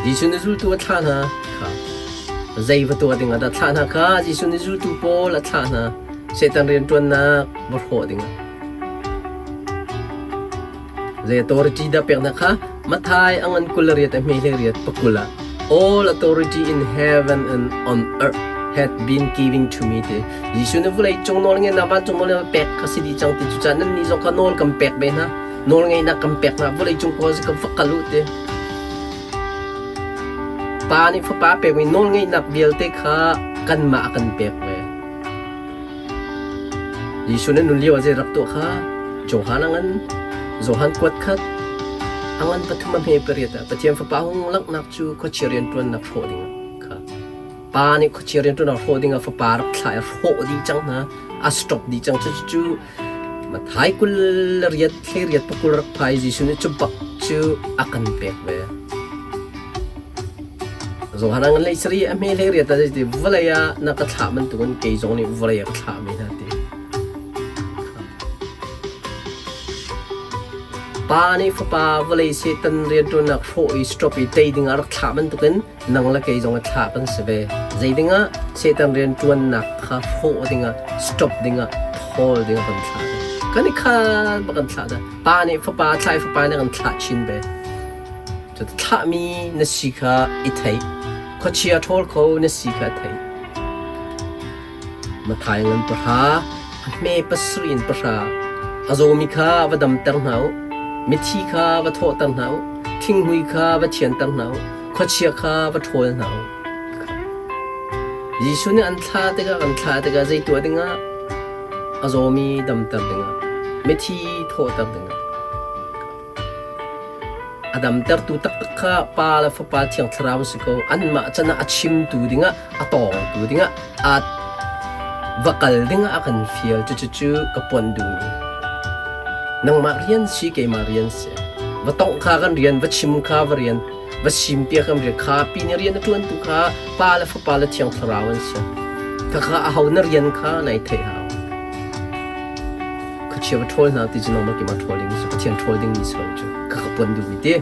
Jesuh nih zultu a thlah hna kha zei va tuah dingah dah thlah hna kha Jesuh nih zultu pawl a thlah hna. Satan rianṭuannak va hrawh dingah. Zei authority dah pek hna kha Matthai a ngan 20 riat a hme hlei riat pakul ah All authority in heaven and on earth had been given to me ti Jesuh nih vawlei cung nawl ngeihnak vancung nawl ngeihnak pek kha si dih cang ti cucaah nannih zong kha nawl kan pek ve hna nawl ngeihnak kan pek hna vawlei cung khua si ka va kal u ti Pa nih fapa pekmi nawl ngeihnak vialte kha kanmah a kan pek ve. Jesuh nih nun lio ah zei rak tuah kha Johan a ngan. Johan kuat khat a ngan pathum a hme pariat ah Pathian Fapa hung langhnak cu khuachia rianṭuannak hrawh ding kha Pa nih khuachia rianṭuannak hrawh ding ah Fapa rak thlah i hrawh dih cang hna a stop dih cang cucu Matthai 20 le riat hlei riat pakul rak phai Jesuh nih cu bak cu a kan pek ve. Johan ngan lei sari a hme hlei riat ah ti vawlei ah na ka thlah bantukin kei zong nih vawlei ah ka thlah mi hna ti. Pa nih fapa vawlei Satan rianṭuannak hrawh i stop i tei dingah rak thlah bantukin nang le kei zong a thlah kan si ve. Zei dingah Satan rianṭuannak kha hrawh dingah stop dingah thawl dingah kan thlah ve. Kan i khan bak kan thlah dah. Pa nih fapa thlah i fapa nih kan thlah chin ve. Cu thlahmi na si kha i theih. Khuachia ṭhawl kho na si kha thei. Matthai ngan pahra, a hme pasarih in pahra. A zawmi kha va damter hna u, mithi kha va thawhter hna u, thinghmui kha va thianter hna u, khuachia kha va ṭhawl hna u. Jesuh nih an thlah tikah kan thlah tikah zei tuah dingah a zawmi damter dingah, mithi thawhter dingah. A damtertu taktak kha Pa le Fapa Thiang Thlarau an si ko. Anmah can ah a chimtu dingah, a tawngtu dingah, a va kal dingah a kan fial. Cucu ka puan duhmi. Nangmah rian si, keimah rian si. Va tongh kha kan rian, va chim kha va rian, va simpiak kan rian. Kha pi nih rian a ṭuantu kha Pa le Fapa le Thiang Thlarau an si. Khakha aho na rian kha nai theih hau. Khuachia va ṭhawl hna ti cu nangmah keimah ṭhawl ding cu Pathian ṭhawl ding mi si lo cu ka ka puan duhmi ti.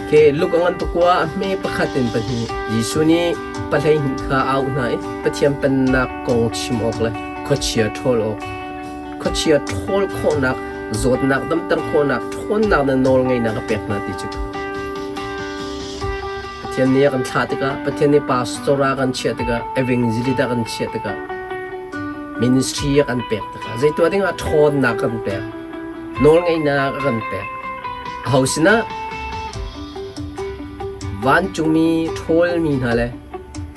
Ke Luke a ngan pakua a hme pakhat in pahnih Jesuh nih pahleihnih kha a auh hna i Pathian pennak kong chim awk le khuachia ṭhawl awk khuachia ṭhawl khawhnak zawtnak damter khawhnak ṭhawnnak le nawl ngeihnak a pek hna ti cu Pathian nih a kan thlah tikah Pathian nih pastor ah kan chiah tikah evangelist ah kan chiah tikah ministry a kan pek tikah zei tuah dingah ṭhawnnak kan pek nawlngeihnak a kan pek aho sinah vancungmi ṭhawlmi hna le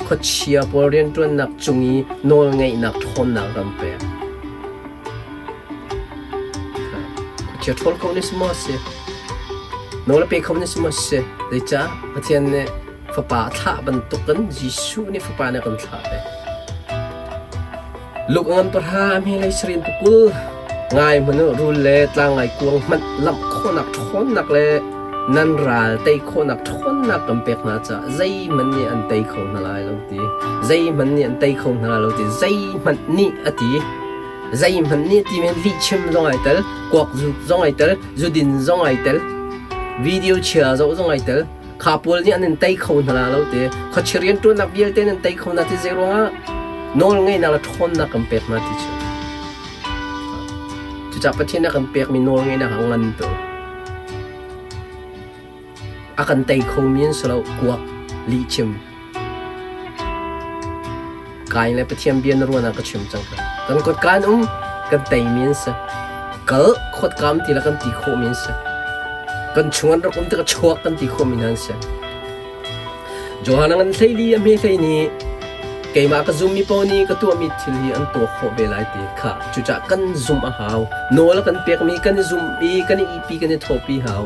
khuachia pawl rianṭuannak cung i nawlngeihnak ṭhawnnak kan pek khuachia ṭhawl kho ni si maw si nawl a pe kho ni si maw si zeicah Pathian nih fapa a thlah bantukin Jesuh nih fapa nih a kan thlah ve Luk ngan pahra hmelei sarin pakul ngai hmanh u rul le tlangai kuang hmanh lamh khawhnak ṭhawnnak le nan ral tei khawhnak ṭhawnnak kan pek hna caah zeihmanh nih an tei kho hna lai lo ti zeihmanh nih an tei kho hna lo ti zeihmanh nih a ti zeihmanh nih ti men lihchim zong ai tel kuak zuk zong ai tel zudin zong ai tel video chia zoh zong ai tel Kha pawl nih an in tei kho hna la lo ti. Khuachia rianṭuannak vialte nan tei kho hna ti zei ruangah nawl ngeihnak le ṭhawnnak kan pek hna ti cu. Cucaah Pathian nih a kan pekmi nawl ngeihnak a ngan tuk. A kan tei khomi an si lo, kuak, lihchim. Kain le Pathian bia na ruan ah ka chim cang ka. Kan kut kan um, kan teimi an si. Kal khot kam ti le kan ti khawhmi an si. Kan chung an rak um tikah chuak kan ti khawhmi hna an si. Johan ngan hleili a hme hlei nih keimah ka zummi paoh nih ka tuahmi thil hi an tuah khawh ve lai ti kha cucaah kan zumh a hau. Nawl a kan pekmi kan i zumh i kan i ipi kan i thawpi hau.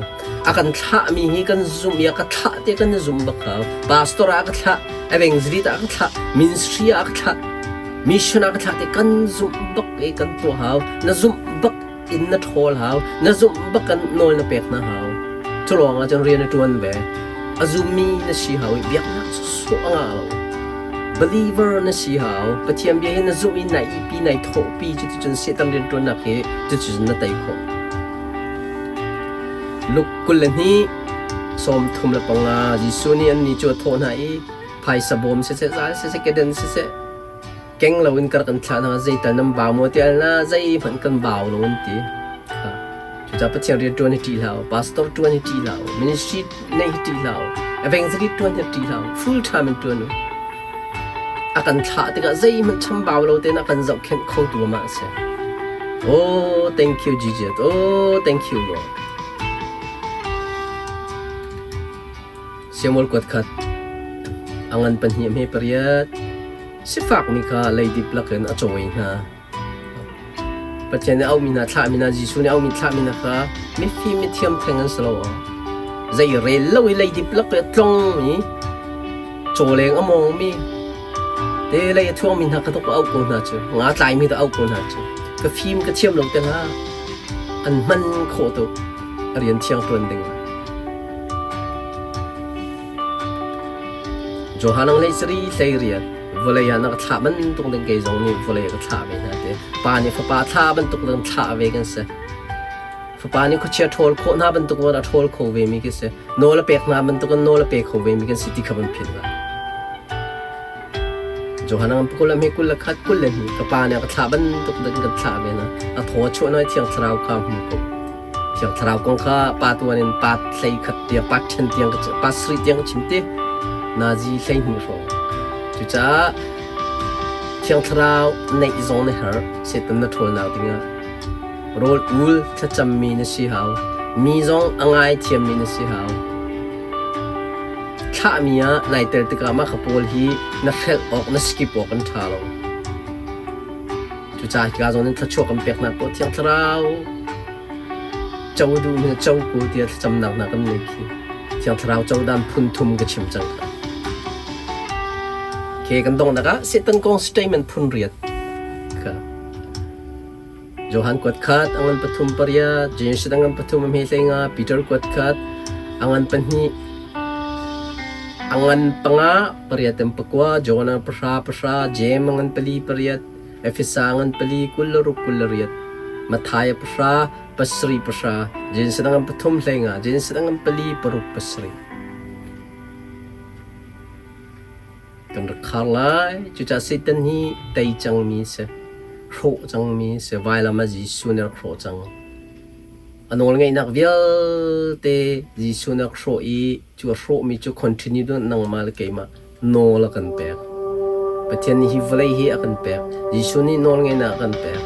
A kan thlahmi hi kan zumh i a ka thlah te kan i zum bak hau. Pastor ah a ka thlah, evangelist ah a ka thlah, ministry ah a ka thlah, mission ah a ka thlah te kan zumh bak i kan tuah hau. Na zumh bak in na ṭhawl hau. Na zumh bak kan nawl na pek hna hau. Cu ruang ah cun rian a ṭuan ve. A zummi na si hau i biaknak sawh a ngah lo. Believer na si hau. Pathian bia hi na zumh i na ipi nai thawhpi cuticun Satan rianṭuannak hi cuticun na tei khawh. Luke 22. 35 Jesuh nih annih cu a thawh hna i, Phaisa bawm siseh, zal siseh, keden siseh, keng loin kar kan thlah hna, zeital nan bau maw ti al na zeihmanh kan bau lo an ti. Cucaah Pathian rian ṭuan hi ṭih hlah u, pastor ṭuan hi ṭih hlah u, ministry neih hi ṭih hlah u, evangelist ṭuan hi ṭih hlah u, full time in ṭuan u. A kan thlah tikah zeihmanh chambau lo tein a kan zohkhenh khotu amah a si. Oh, thank you Jesus. Oh, thank you Lord. Samuel kuat khat a ngan pahnih hme pariat sifakmi kha leidip lakin a cawi hna. Pathian nih auhmi hna thlahmi hna Jesuh nih auhmi thlahmi hna kha mifim mithiam theng an si lo. Zei rel lo i leidip lak i a tlongmi cawleng a mawngmi te lei a thuangmi hna kha tuk auh ko hna cu nga tlaimi dah auh ko hna cu ka fim ka thiam lo te hna an hman khawh tuk a rian thiang ṭuan ding ah. Johan ang lei sari hlei riat vawlei ah na ka thlah bantuk ding kei zong nih vawlei ka thlah ve hna te pa nih fapa thlah bantuk ding thlah ve kan si fapa nih khuachia ṭhawl khawh hna bantuk in a ṭhawl kho ve mi kan si nawl a pek hna bantuk in nawl a pe kho ve mi kan si ti kha van philh hlah Johan ang kul le 21 22 ka pa nih a ka thlah bantuk ding kan thlah ve hna a thaw a chuah na thiang thlarau kha hmu ko Thiang Thlarau kong kha pa tuan in pa hlei khat tiang, pa ṭhen tiang, pa sarih tiang ka chim ti. Nazi 12 hrawng. Cucaah Thiang Thlarau neih zong na herh, Satan na ṭhawlnak dingah. Rawl ul thlacammi na si hau. Mi zong a ngaithiammi na si hau. Thlahmi ah nai tel tikah mah kha pawl hi na hrelh awk, na skip awk an ṭha lo. Cucaah hika zawn in thluachuah kan peknak poah Thiang Thlarau co duh hna co ku tiah thlacamnak hna kan nei khi. Thiang Thlarau codan phun thum ka chim cang kha. Okay, kan donghnak ah Satan kong statement phun riat kha. Johan kuat khat angan pathum pariat, James angan pathum a hme hlei Peter kuat khat angan pahnih angan panga pariat em pakua, Jonah pahra pahra, James angan pali pariat, Efesa ngan pali 26 28, Matthai pahra pasarih pahra, Jesuh ngan pathum hleinga, Jesuh ngan pali paruk pasarih. Kan rak khar lai. Cucaah Satan hi tei cangmi si, hrawh cangmi si, vailam ah Jesuh nih a rak hrawh cang. A nawlngeihnak vialte Jesuh nih a rak hrawh i cu a hrawhmi cu continue nangmah le keimah nawl a kan pek. Pathian nih hi vawlei hi a kan pek. Jesuh nih nawlngeihnak a kan pek.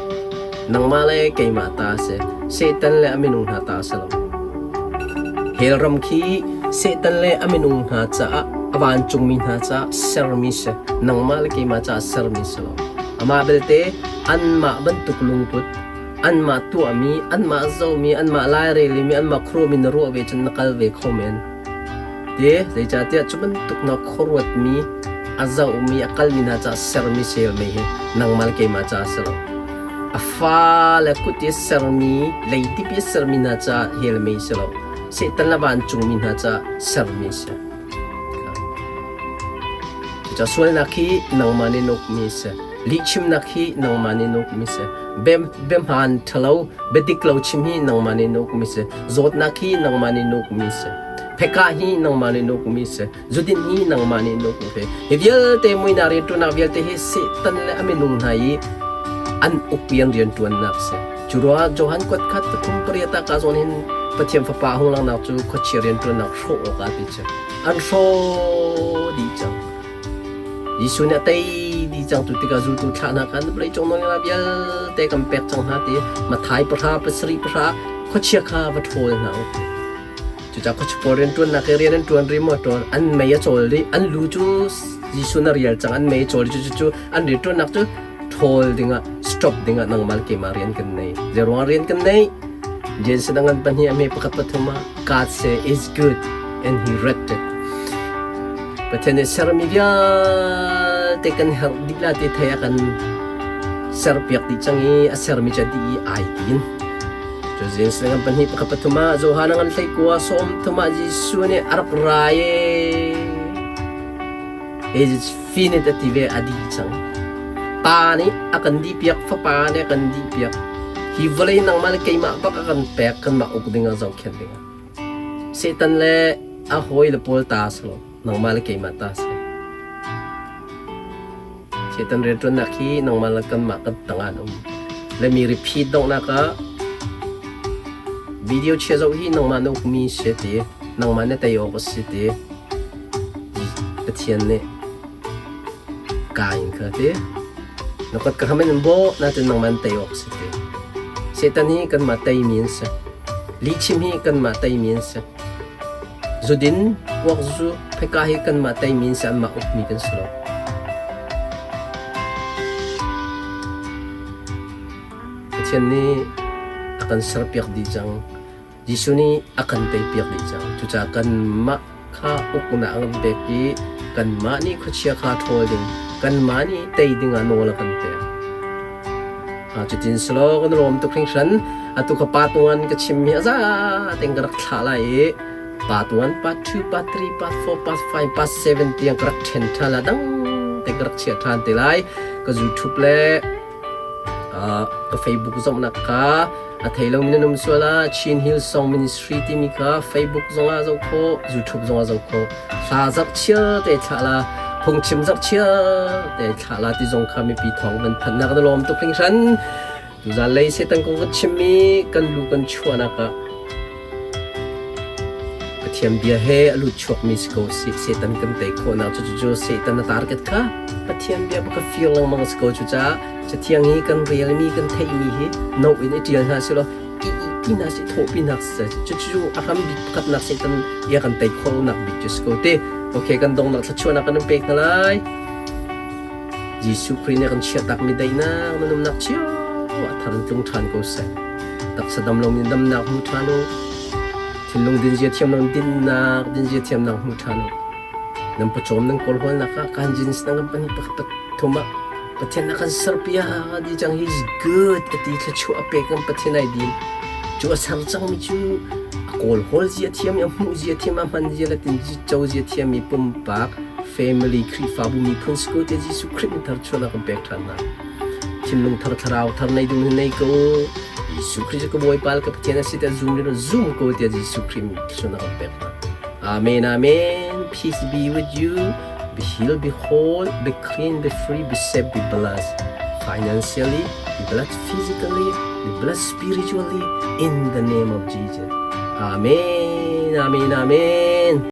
Nangmah le keimah ta a si. Satan le a minung hna ta a si lo. Hell ram khi Satan le a minung hna caah a vancungmi hna caah sermi si. Nangmah le keimah caah sermi si lo. Amah belte anmah bantuk lungput, anmah tuahmi, anmah zohmi, anmah lairelimi, anmah khuaruahmi na ruah ve cun na kal ve kho men. Te, zeicahtiah cu bantuk na khuaruatmi, a zohmi, a kalmi hna caah sermi selmi hi nangmah le keimah caah a si lo. A fale kut i sermi, leidip i sermi hna caah helmi si lo. Satan le vancungmi hna caah sermi a si. Cucaah sualnak hi nangmah nih na ukmi a si. Lihchimnak hi nangmah nih na ukmi a si. Biahmaan ṭhalo, biadik lo chim hi nangmah nih na ukmi a si. Zawtnak hi nangmah nih na ukmi a si. Phekah hi nangmah nih na ukmi a si. Zudin hi nangmah nih na ukmi a si. Hi vialte muinak rianṭuannak vialte hi Satan le a minung hna i an ukpi an rianṭuannak a si. Cu ruangah Johan kuat khat pathum pariat ah ka zawn hin Pathian Fapa hung langhnak cu khuachia rianṭuannak hrawh awkah ti cu an hrawh dih cang. Jesuh nih a tei dih cang tu tikah zultu thlah hna khan vawleicung nawlngeihnak vialte kan pek cang hna ti Matthai pahra pasarih pahra khuachia kha va ṭhawl hna u. Cucaah khuachia pawl rianṭuannak i rian an ṭuan rih maw ṭuan an mei a cawl rih an lu cu Jesuh na rial cang an mei a cawl rih cu cu an rianṭuannak cu ṭhawl dingah stop dingah nangmah le keimah rian kan nei. Zeiruangah rian kan neih? Jensen a ngan pahnih a hme pakhat pathum ah God say is good and he read it. Pathian nih sermi vialte kan herh dih la ti thei a kan serpiak dih cang i a sermi cu a dih i ai tin. Cu Jensen ngan pahnih pakhat pathum ah Johan a ngan hlei kua sawm thum ah Jesuh nih a rak ra i Is finit a ti ve a dih cang. Pa nih a kan dihpiak, fapa nih a kan dihpiak. Hi vawlei nangmah le keimah bak a kan pek, kanmah uk ding ah zohkhenh ding ah. Satan le a hawi le pawl ta si lo. Nangmah le keimah ta si. Satan rianṭuannak hi nangmah le kanmah kan tangah an um. Le mi repeat donghnak ah video chia zoh hi nangmah na ukmi si ti, nangmah na tei awk a si ti. Pathian nih ka in kha ti. Na kot ka ham in bawh natin nangmah na tei awk si ti. Satan hi kanmah teimi an si. Lihchim hi kanmah teimi an si. Zudin, kuakzu, pheka hi kanmah teimi an si, anmah ukmi kan si lo. Pathian nih a kan serpiak dih cang. Jesuh nih a kan teipiak dih cang. Cucaah kanmah kha uknak a kan pek i kanmah nih khuachia kha ṭhawl ding, kanmah nih tei dingah nawl a kan pek. Cutin selaw kan lawm tuk hringhran. Atu kha part 1 ka chim hi a za tein ka rak thlah lai i part 1, part 2, part 3, part 4, part 5, part 7 tiang ka rak ṭhen ṭhan la dang te ka rak chiah ṭhan te lai. Ka YouTube le ka Facebook zongnak kha a thei lomi nan um sual ah Chin Hill Song Ministry timi kha Facebook zongah zoh khawh, YouTube zongah zoh khawh. Hla zarh chia te thlah la, phungchim zarh chia te thlah la ti zong kha mipi thawng van phannak na lawm tuk hringhran. Tuzan lei Satan kong kan chimmi kan lu kan chuahnak ah Pathian bia he a lut chuakmi si ko si Satan kan tei khawhnak cu cu Satan a target kha Pathian bia baka fir lengmang si ko cu caah Cathiang hi kan relmi kan theihmi hi no in i ṭial hna selaw i ihpinak si thawhpinak si cucu a hram bik pakhatnak Satan bia kan tei khawhnak bik cu si ko te. Okay, kan donghnak thluachuahnak kan in pek hna lai. Jesuh Khrih nih a kan chiahtakmi daihnak na nunnak cio a thar in tlung ṭhan ko seh. Taksa dam lomi damnak hmu ṭhan u. Thinlung dinzia thiam lo dinnak dinzia thiamnak hmu ṭhan u. Nan pawcawm nan kawlhawlnak ah kan jeans nan kan pahnih pakhat pathum ah Pathian a kan serpiak dih cang. He is good a ti thluachuah a pek kan Pathian ai din. Cu a ser cangmi cu a kawlhawl zia thiam i a hmuh zia thiam a hman zia le tin co zia thiammi pumpak family Khrihfabu miphun si ko tiah Jesuh Khrih min thar chuahnak kan pek ṭhan hna. Thinlung thar thlarau thar nei ding nei ko. Jesuh Khrih cu ka Bawipa le ka Pathian a si tiah zum rin zum ko tiah Jesuh Khrih min thluachuahnak kan pek hna. Amen amen. Peace be with you. Be healed, be whole, be clean, be free, be safe, be blessed financially, be blessed physically, be blessed spiritually in the name of Jesus. Amen, amen, amen.